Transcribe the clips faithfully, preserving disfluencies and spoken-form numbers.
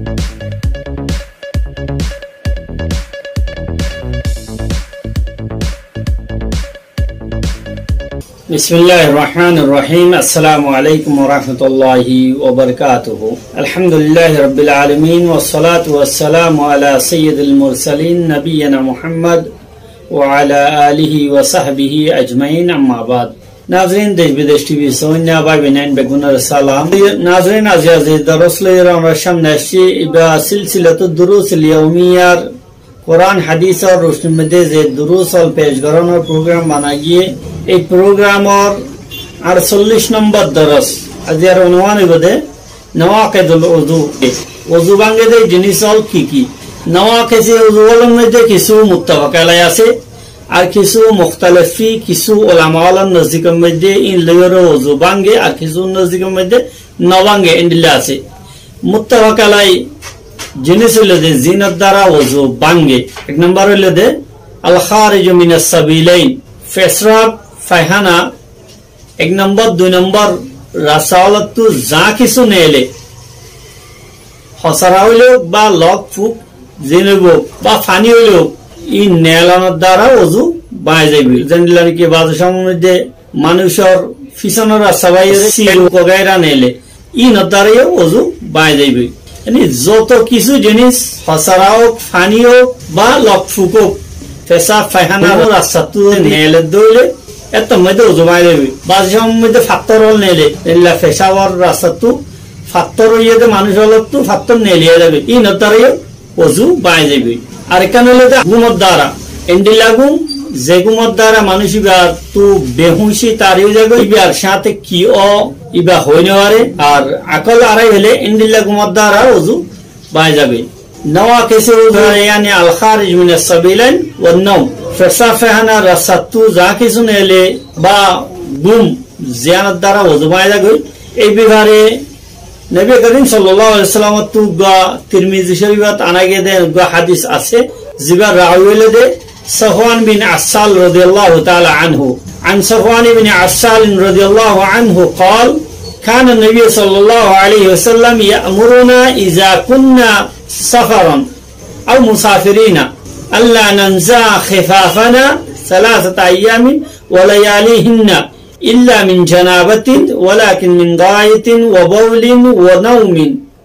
بسم الله الرحمن الرحيم. السلام عليكم ورحمة الله وبركاته. الحمد لله رب العالمين، والصلاة والسلام على سيد المرسلين نبينا محمد وعلى آله وصحبه أجمعين، أما بعد. Nazirin, dec bidesh T V sóinna bái benain beggúnore salam. Nazirin, aijja ze doros loi añára samne aiccí, iba silsilatud durusil yaumiyar Kuran hadisor rucnir moidde ze durus ól pec gorónor program bana giyé, ei programor añcóllic nombor doros. Aijjar unwan óibo de nawaqidul wuzu. Wuzu báñge de jinis ól ki ki? Nawaqide wuzu ólor moidde kissú muttafak alai asé, ar kissú mukhtalif fi, kissú ulama ólor nozdikor moidde ín loiyóre wuzu báñge, ar kissú nozdikor moidde no báñge, endilla asé. Muttafak alai jinis óilde zínor dara wuzu báñge. Ek nombor óilde al-khariju minas sabilain, fesrab, faihána, ek nombor, dui nombor, rasta ólottu za kissú neele, hosara óile ók ba lok fuk, zin óile ók ba faní óile ók, ín neelanor dara wuzu báñgi zaiboi. Zendilla niki baze somor moidde manúcor fisonor rasta báiyoré sil, kogaira neele, ínor dara yó wuzu báñgi zaiboi. Yáni zoto kissú jinis, hosara ók, faní ók ba lok fuk ók, fesab faihánar rastattú neele de óile, éttor moidde wuzu báñgi zaiboi. Baze somor moidde fattór ól neele, endilla fesabor rastattú fattór óiye de manúc ólottu fattór neeli zaibo, ínor dara yó wuzu báñgi zaiboi. Ar ekkán óilde gúmor dara, endilla gúm, ze gúmor dara manúc íbattu behuñci tari ói zagói, íbar sáñte ki ó íba hoi no fare, ar akól arai óile endilla gúmor dara wuzu báñgi zaiboi. Nawaqidul wuzu, yáni al-kharij minas sabilain wan naum, fesab faihánar rastattú za kissú neele ba gúm, ziyánor dara wuzu báñgi zagói, ei bafare Nobi Korim sallallahu alaihi wasallam ottu uggwá Tirmizi Shorifot ana giyé de uggwá hadis asé, zibar rawi óilde Safwan bin Assal radiyallahu ta'ala anhu. عن صفوان بن عسال رضي الله عنه قال: كان النبي صلى الله عليه وسلم يأمرنا إذا كنا سفرا أو مسافرين ألا ننزع خفافنا ثلاثة أيام ولياليهن إلا من جنابة ولكن من غائط وبول ونوم.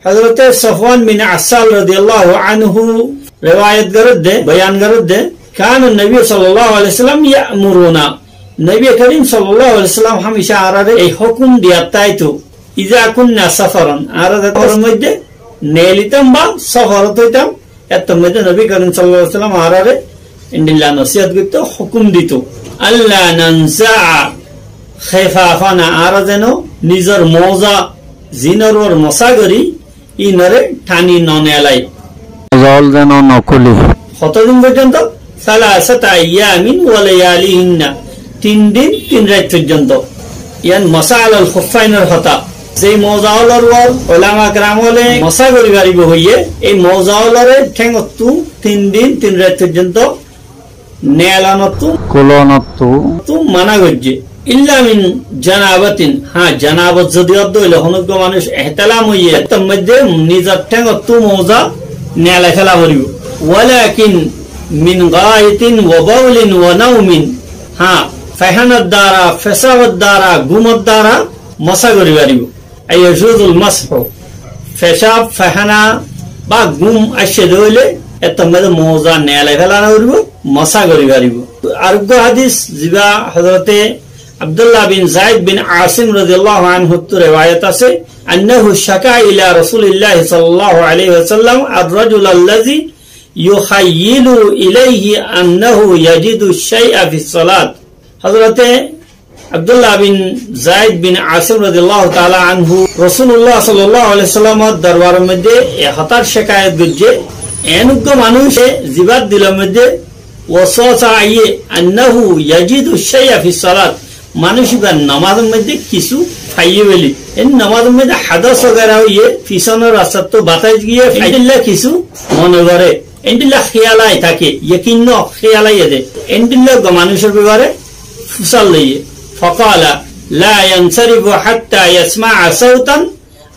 Hozrote Safwan bin Assal radiyallahu anhu rewayat gorédde, boyan gorédde, كان النبي صلى الله عليه وسلم يأمرنا. Nobi Korim sallallahu alaihi wasallam hámica añáráre ei hókum diyat táito, إذا كنا سفرا, añára zetór moidde neelitam ba soforot óitam, éttor moidde Nobi Korim sallallahu alaihi wasallam añáráre endilla nosiyot goitto, hókum dito. ألا ننزع خفافنا, añára zeno nizor mouza, zinor uore mosá gorí, ínore thani no neelai. Mouza ól zeno no kúli. Hotodin foijjonto? ثلاثة أيام ولياليهن, tin din tin rait foijjonto. Yián masa alal khuffainor hotá. Ze mouza ólor uore ulama keram ókkole mosá gorí faribo hoiyé, ei mouza ólore théngottu tin din tin rait foijjonto neelanottú, kúlanottú, tú mana goijjé. إلا من جنابة, há, janabot zodi ódde óile, honó uggwá manúc ehtelam óiye, éttor moidde nizor théngottu mouza neelai féla foribó. ولكن من غائط وبول ونوم, há, faihánar dara, fesabor dara, gúmor dara mosá gorí faribó. أيجوز المسح, fecab, faihána ba gúm aiccé de óile, éttor moidde mouza neelai félano foribó, mosá gorí faribó. Ar uggwá hadis, ziba Hozrote Abdullah bin Zaid bin Asim radiyallahu anhu ottu rewayat asé, أنه شكا إلى رسول الله صلى الله عليه وسلم الرجل الذي يخيل إليه أنه يجد الشيء في الصلاة. Hozrote Abdullah bin Zaid bin Asim radiyallahu ta'ala anhu Rasulullah sallallahu alaihi wasallamor dorbaror moidde e hotár cekayot goijjé, en uggwá manúce zibar dilor moidde waswasa aiyé, أنه يجد الشيء في الصلاة, manúc íbar nomazor moidde kissú faiyé buli. En nomazor moidde hadas wagaira óiye, fisonor rastattú batais giyé, endilla kissú mone goré. Endilla héyal ai táke, yakin no, héyal aiyé de. Endilla uggwá manúcor befare fusár loiyé. فقال: لا ينصرف حتى يسمع صوتا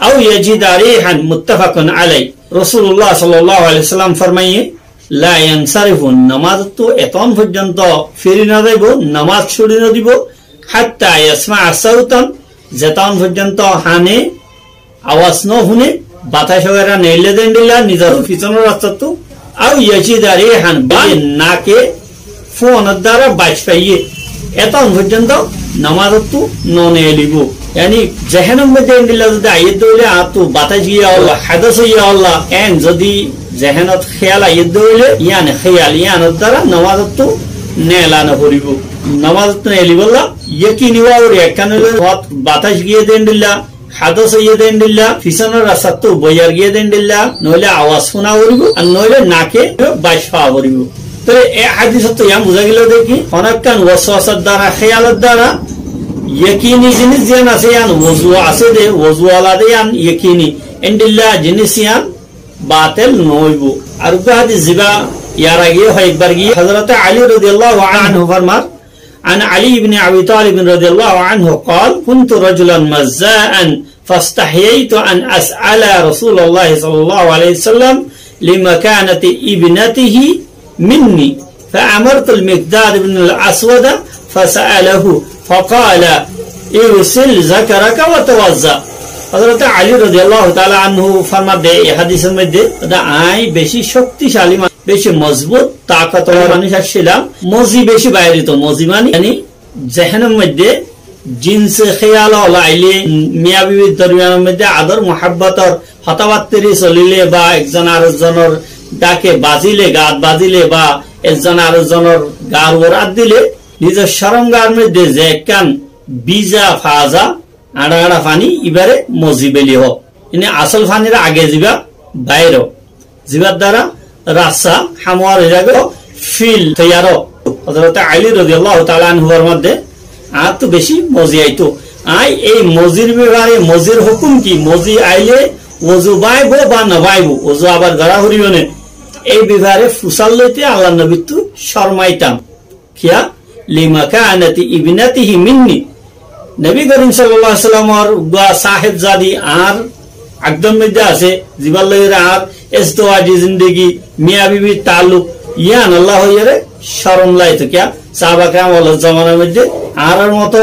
أو يجد ريحا، متفق عليه. Rosulullah sallallahu alaihi wasallam formaiyé, لا ينصرف, nomazottú etón foijjonto firi no zaibo, nomaz cúri no dibo, حتى يسمع صوتا, zetón foijjonto hane awaz no fúne, batáis wagera neille de endilla nizor fisonor rastattú, أو يجد ريحا, ba nake fúanor dara baic faiyé, etón foijjonto nomazottú no neelibo. Yani zehénor moidde endilla zodi aiyé de óile, añáttu batáis giyé ólla, hadas óiye ólla, en zodi zehénot héyal aiyé de óile, yián héyal, yiánor dara nomazottú neela no foribo. Nomazottú neelibolla yakini ówa foribo, ekkán óile batáis giyé de endilla, hadas óiye de endilla, fisonor rastattú boiyar giyé de endilla, noóile awaz fúna foribo, ar noóile nake baic faa foribo. Tóile e hadisottú yián buzá gelo de ki, honókkán waswasar dara, héyalor dara, yakini jinis ziyán asé yián, wozu asé de, wozu ola de yián yakini, endilla jinis yián batel no óibo. Ar uggwá hadis ziba yar age hoekbar giyé, Hozrote Ali rodiyallahu anhu formar, عن علي بن أبي طالب رضي الله عنه قال: كنت رجلا مزاء فاستحييت أن أسأل رسول الله صلى الله عليه وسلم لمكانة ابنته مني، فأمرت المقداد بن الأسود فسأله فقال: اغسل ذكرك وتوضأ. Hozrote Ali rodiyallahu taala anhu formar de e hadisor moidde, añí beci cokticali manúc, beci mozbut, takotwor manúc accílam, mozi beci bair óito, mozi mani, yani zehénor moidde jinse héyal ola aile, miya bibir dormiyanor moidde ador muhabbotor hotábattari solile ba ekzon arekzonor dake bazile, gat bazile ba ekzon arekzonor gar uore át dile, nizor corom gar moidde ze ekkán biza faza, añça añça faní, ibáre mozi buli hoó. Ine asól fanir age ziba bair ó, zibar dara rasta hámuar ói zagói, fil toiyar ó. Hozrote Ali rodiyallahu taala anhu formar de, añáttu beci mozi aito. Añí ei mozir befare, mozir hókum ki, mozi aile wozu báñgibo ba no báñgibo, wozu abar gora foribo né, ei befare fusár loite Allar nobittú cormaitam. Kiyá? لمكانة ابنته مني. Nobi korim sallallahu alaihi wasallamor uggwá sáhebzadi añár akdor moidde asé, zibar loi añár ezdewaji zindegi, miya bibir taalluk, yián olla hoiyóre corom laito. Kiyá? Sahaba keram olor zomanar moidde añárar moto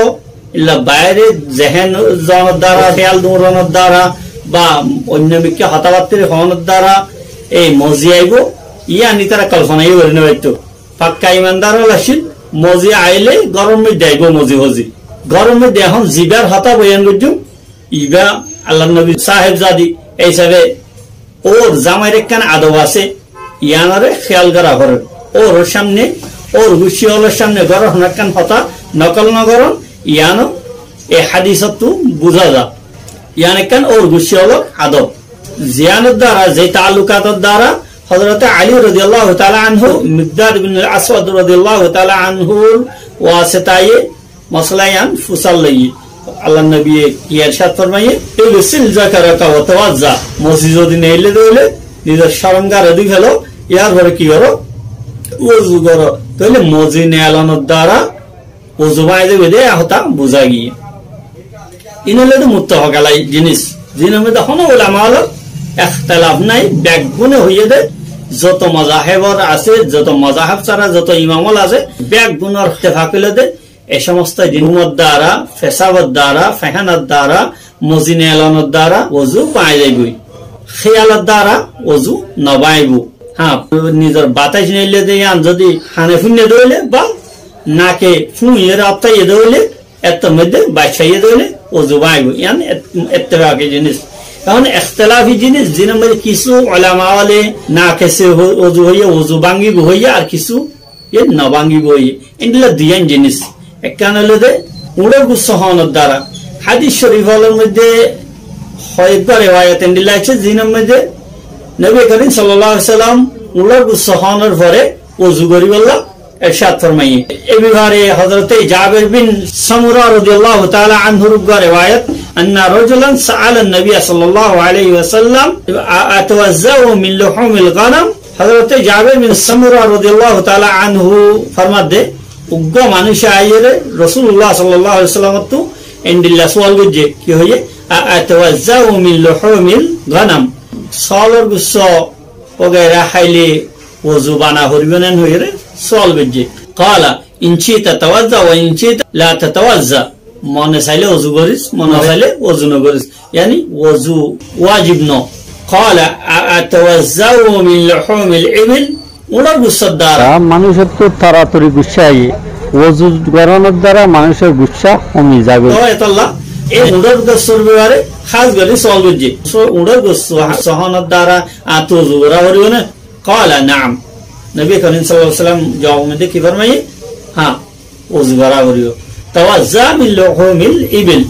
illa baire zehen zonor dara, héyal duronor dara ba oinno mikká hotábattari hoonor dara ei mozi aibo, yián ítara kolfona yó gori no faitto. Fakka imandar ól accíl, mozi aile góror moidde aibo mozi hozi. Góror moidde ehón zibar hotá boyan goijjum, iba Allar nobi sáhebzadi, ei hísabe ór zamair ekkán adob asé, yiánore héyal gora forer. Ór samne, ór guccí ólor samne góror honó ekkán hotá nokol no goron, yiáno e hadisottú buzá za. Yián ekkán ór guccí ólor adob. Ziyánor dara, ze taallukator dara, Hozrote Ali rodiyallahu taala anhu, Mikdad ibn al-Aswad rodiyallahu taala anhur wasitaye mosala yián fusár loiye. Allar nobiye ki ercad formaiyé, اغسل ذكرك وتوضأ. Mozi zodi neille de óile, nizor corom gare dúi félo, yar fore ki goro? Wozu goro. Tóile mozi neelonor dara wozu báñgi zaibo de, e hotá buzá giyé. Iín óilde muttafok alai jinis. Iínor moidde honó ulama ólor ektelaf nái, beggúne hoiyé de, zoto mozahebor asé, zoto mozaheb sára zoto imam ól asé, beggúnor ittefak óilde, e somosto jinis, gúmor dara, fesabor dara, fehánar dara, mozi neelonor dara wozu báñgi zaiboi. Héyalor dara wozu no báñgibo. Há, nizor batáis neille de yián zodi hane fúinne de óile ba nake fúñiyore ottaiye de óile, ettór moidde baic faiyé de óile wozu báñgibo. Yián et-, ettefaki jinis. Ehón ektelafi jinis, ziínor moidde kissú ulama óle nakese wo-, wozu hoiyé, wozu báñgibo hoiyé, ar kissú e no báñgibo. Endilla duiyán jinis. Ekkán óilde uñçor gussó hoonor dara. Hadis corif ólor moidde hoekgwá rewayot endilla aiccé, ziínor moidde Nobi Korim sallallahu alaihi wasallam uñçor gussó hoonor fore wozu goríbolla ercad formaiyé. E befare Hozrote Jabir bin Samura rodiyallahu taala anhur uggwá rewayot, أن رجلا سأل النبي صلى الله عليه وسلم: أتوضأ من لحوم الغنم؟ Hozrote Jabir bin Samura rodiyallahu taala anhu formar de, uggwá manúic aiyóre Rosulullah sallallahu alaihi wasallam ottu endilla sual goijjé, ki hoiyé, أأتوضأ من لحوم الغنم؟ Sóolor gussó wagaira háile wozu bana foribó né hoiyóre sóol goijjé. قال: إن شئت توضأت وإن شئت لا تتوضأ. Mone sailé wozu goris, mone no sailé wozu no goris. Yáni wozu wajib no. قال: أأتوضأ من لحوم الإبل؟ Uñçor gussór dara. Manúicottú toratori gussá aiyé. Wozu gorónor dara manúicor gussá homi zagói. Tó etolla ei uñçor gussór befare hás gorí sóol goijjé. Uñçor gussó, gussó hánor dara añáttu wozu gorá foribó né? قال: نعم. Nobi Korim sallallahu alaihi wasallam zuab moidde ki formaiyé? Há, wozu gorá foribó. توضأ من لحوم الإبل.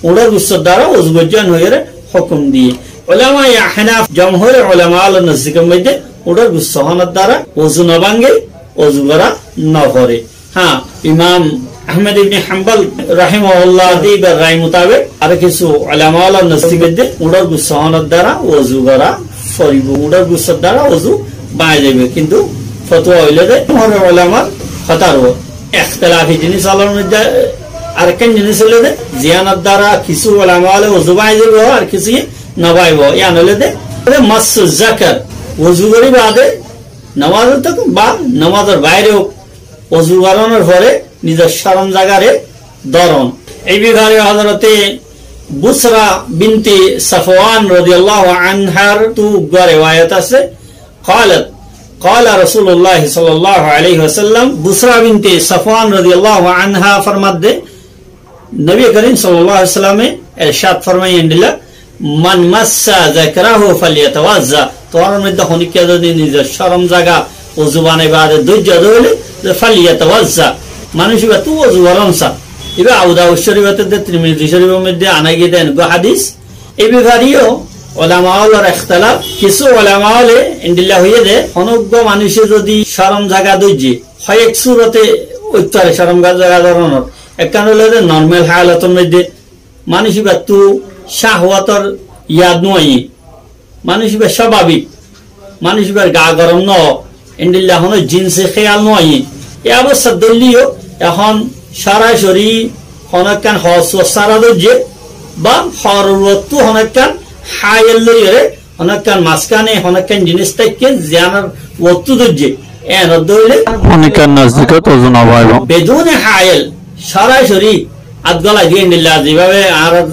Uñçor gussór dara wozu goijjó hoiyóre hókum diyé. Ulamaye Ahnaf, jomhure ulama ólor nozdikor moidde uñçor gussó hánor dara wozu no báñge, wozu gorá no fore. Há, Imam Ahmad ibne Hambal rahimahullah de ibar rai mutabek aró kissú ulama ólor nozdikor moidde uñçor gussó hánor dara wozu gorá foribó, uñçor gussór dara wozu báñgi zaibó. Kintu fotuwa óilde jomhure ulamar hotár uore. Ektelafi jinis ólor moidde arekkán jinis óilde, ziyánor dara kissú ulama óle wozu báñgi zaibó ar kissúye no báñgibo. Yían óilde, massu zakar, wozu gorí baade nomazot táke ba nomazor baire ók, wozu gorónor fore nizor córom zagare dóron. Ei befare Hozrote Busra binti Safwan radiyallahu anhar tú uggwá rewayat asé. قالت: قال رسول الله صلى الله عليه وسلم. Busra binti Safwan radiyallahu anha formadde, Nobi Korim sallallahu alaihi wasallame ercad formaiyé endilla, من مس ذكره فليتوضأ. Tuáñrar moidde honikka zodi nizor córom zaga wozu banai baade dóijja de óile, فليتوضأ. Manúic íbattú wozu goron sa. Íba Abu Dawud Córifor moidde, Tirmizi Córifor moidde ana giyé de enggwá hadis. Ei befare yó ulama ólor ektelaf. Kissú ulama óle endilla hoiyé de, honó uggwá manúice zodi córom zaga dóijje, hoiyek surote óit fare córom zaga dóronor. Ekkán óilde normal halotor moidde, manúic íbattú cáhwator yad no aiyé, manúic íba cábabik, manúic íbar gaa gorom no, endilla honó jinsi kéyal no aiyé. E obostát dóilla yó ehón sorasori honó ekkán hoor suor sára dóijje, ba hooror uottú honó ekkán háyel loiyóre, honó ekkán mazkáne honó ekkán jinis táikke ziyánor uottú dóijje, en dóilla honikka nozdikot wozu no báñgibo. Bedune háyel, sorasori át golai diyé endilla, zibábe añárar,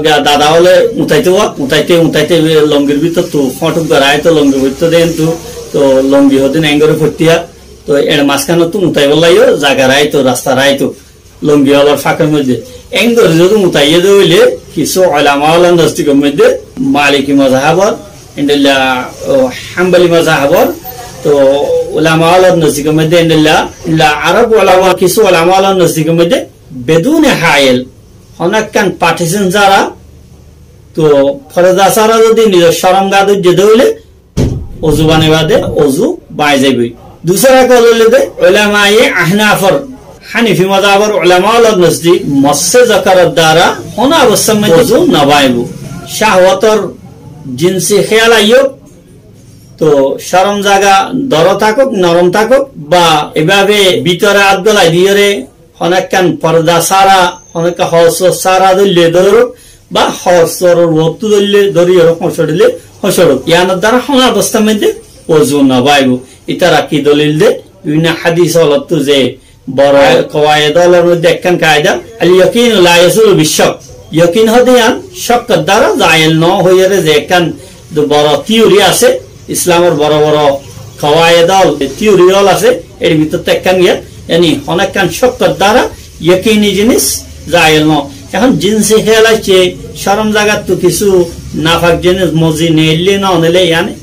eh, dada óle utaito, utaite, utaite longir bútottu fóñtuk gorai to, longir bútottu deén to, to longi hodin engori foittiya, to er mazkánottú utaibolla yó zaga raito, rasta raito, longi ólor fákor moidde. Engori zodi utaiyé de óile, kissú ulama ólor nozdikor moidde, Maliki mozhabor, endilla, o, Hambali mozhabor, to ulama ólor nozdikor moidde endilla, endilla Arob ulama, kissú ulama ólor nozdikor moidde, bedune háyel, honó ekkán partition sára, to forda sára zodi nizor córom zaga dóijje de óile, wozu banai baade wozu báñgi zaiboi. Dusára kol óilde ulamaye Ahnafor, Hanafi mozhabor ulama ólor nozdik masse zakaror dara honó obostát moidde wozu no báñgibo. Cáhwator jinsi kéyal aiyók, to córom zaga dóro tákok, norom tákok, ba eibábe bútore át golai diyóre honó ekkán forda sára, honó ekkán hoor suor sára dóille dóirok, ba hoor suoror uottú dóille dóirok, hóñcorile hóñcorok. Yíanor dara honó obostát moidde wozu no báñgibo. Ítara ki dolil de? Bibinno hadis ólottú ze boro kowayed ólor moidde ekkán kaida, اليقين لا يزول بالشك. Yokin hoó de yían cókkor dara zayel no hoiyóre ze ekkán boro theory asé, Islamor boro boro kowayed ól, theory ól asé, er bútottu ekkán giyá, yáni honó ekkán cókkor dara yokini jinis zayel no. Ehón jinsi kéyal aiccé, córom zagattú kissú nafak jinis mozi neille no neille, yáni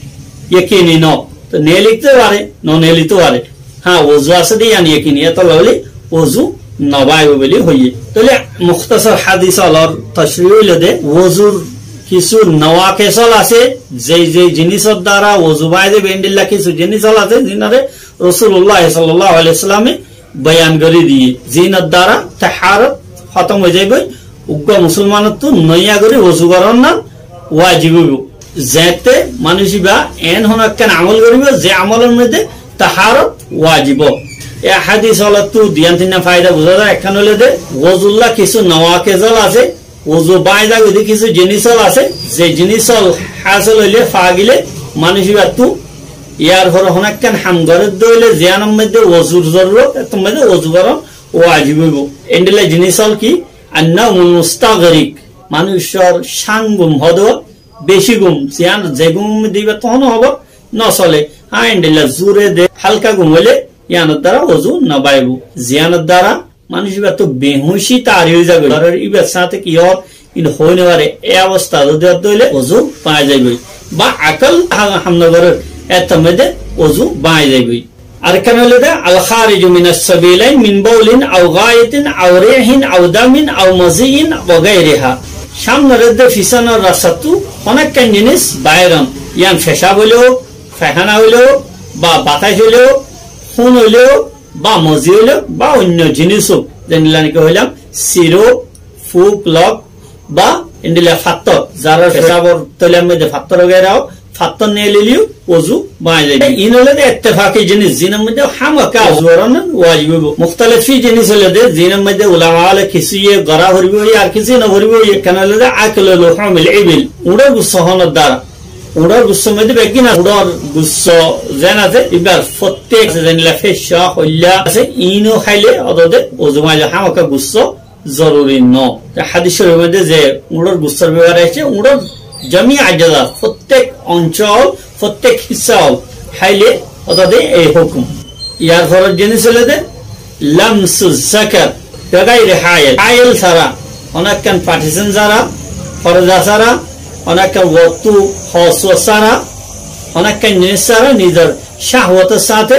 yokini no. To neilito fare, no neilito fare. Há, wozu asé de yían yokini, etolla bóli wozu no báñgibo bóli hoiyé. Tóile mukhtasar hadis ólor tocri óilde, wozur kissú nawakes ól asé, ze ze jinisor dara wozu báñgi zaibo, endilla kissú jinis ól asé, zinore Rosulullah sallallahu alaihi wasallame boyan gorí diyé, zinor dara taharot hótom ói zaiboi, uggwá musolmanottú noiya gorí wozu goron wajib óibo. Zeéñtte manúic íba en honó ekkán amol goríbo, ze amolor moidde taharot wajib. E hadis ólottu duiyán tinnán faida buzá za. Ekkán óilde, wozulla kissú nawakes ól asé, Uzu báñgi zagói de kissú jinísol asé, ze jinísol hásil óile, fagile, manúic íbattú, yar fore honókkan ham gorédde óile, ziyánor moiddé uzur zorurot, ettór moiddé uzu gorón wajib óibo. Endilla jinísol ki? An-nawmul mustaghriq, manúicor cán gúm hoó de, beci gúm, ziyán ze gúmor moiddé íbattú honó hóbor no solé. Há, endilla zure de hálka gúm óile, yíanor duara uzu no báñgibo. Ziyánor duara manúic íbattú behúñci tari ói zagói. Dóro íbar sáñte ki ór, ín hoói no fare, e obosta zodi ódde óile uzu báñgi zaibói. Ba akol ha-, ham no gorér, ettór moiddé uzu báñgi zaibói. Arekkán óilde, al-kháriju minas sabilain min bawlin aw gáitin aw rihin aw damin aw maziyyin wa gáiriha. Sámnor edde fisónor rastattú honókkan jinís báñgi ron, yían fecáb óileó, faihána óileó, ba batáis óileó, hún óileó, ba mozi óileó, ba oinno jinís ók, zendilla niki hoilam, siro, fuk, lok, ba endilla fattór, zarár fecábor toilar moiddé fattór wagaira ók, fattór neelileyó uzu báñgi zaibói. Iín óilde ettefaki jinís, ziínor moiddé hámaká uzu gorón wajib óibo. Muktalefi jinís óilde, ziínor moiddé ulama ókkole kissúye gorá foribó, ar kissúye no foribó, ekkán óilde aklu luhumil ibil, uñçór gussó hánor duara. Uñçór gussór moiddé beggín asé, uñçór gussó zeén asé, íbar fottek asé, zendilla fecá, hoilla asé, iín ó háile ódde uzu báñgi zaibo, hámaká gussó zoruri no. Te hádis córifor moiddé ze uñçór gussór befare aiccé, uñçór jami ajza, fottek oncol, fottek hissá ól háile ódde ei hókum. Yar foror jinís óilde lamsu zakar bi gáiri háil. Háil sára, honókkan fatisón sára, forza sára, honókkan wottu hoswa sára, honókkan jinís sára nizor cáhwotor sáñte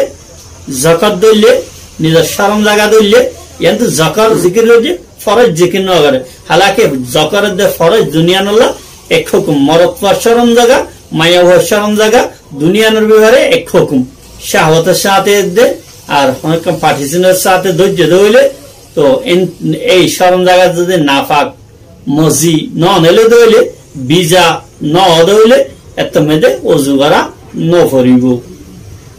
zakar dóille, nizor córom zaga dóille, yíantu zakar zikir goijjé, foroz zikir no goré. Hálake zakar edde foroz duní yíanolla ek hókum, morotfuar córom zaga, maiyafuar córom zaga, duní yíanor befare ek hókum. Cáhwotor sáñte edde, ar honókkan fatisónor sáñte dóijje de óile, to en, ei córom zaga zodi nafak mozi no aníle de óile, biza no ó de óile, ettór moiddé uzu gorá no foribó.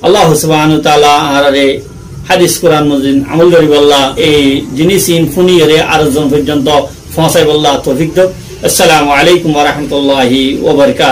Allah subhanahu wa taala añárare hádis Kuran mozin amol goríbolla, ei jinís iín fúniyóre ar zon foijjonto foóñsaibolla toufik douk. Assalamu alaikum wa rahmatullahi wa barakatuhu.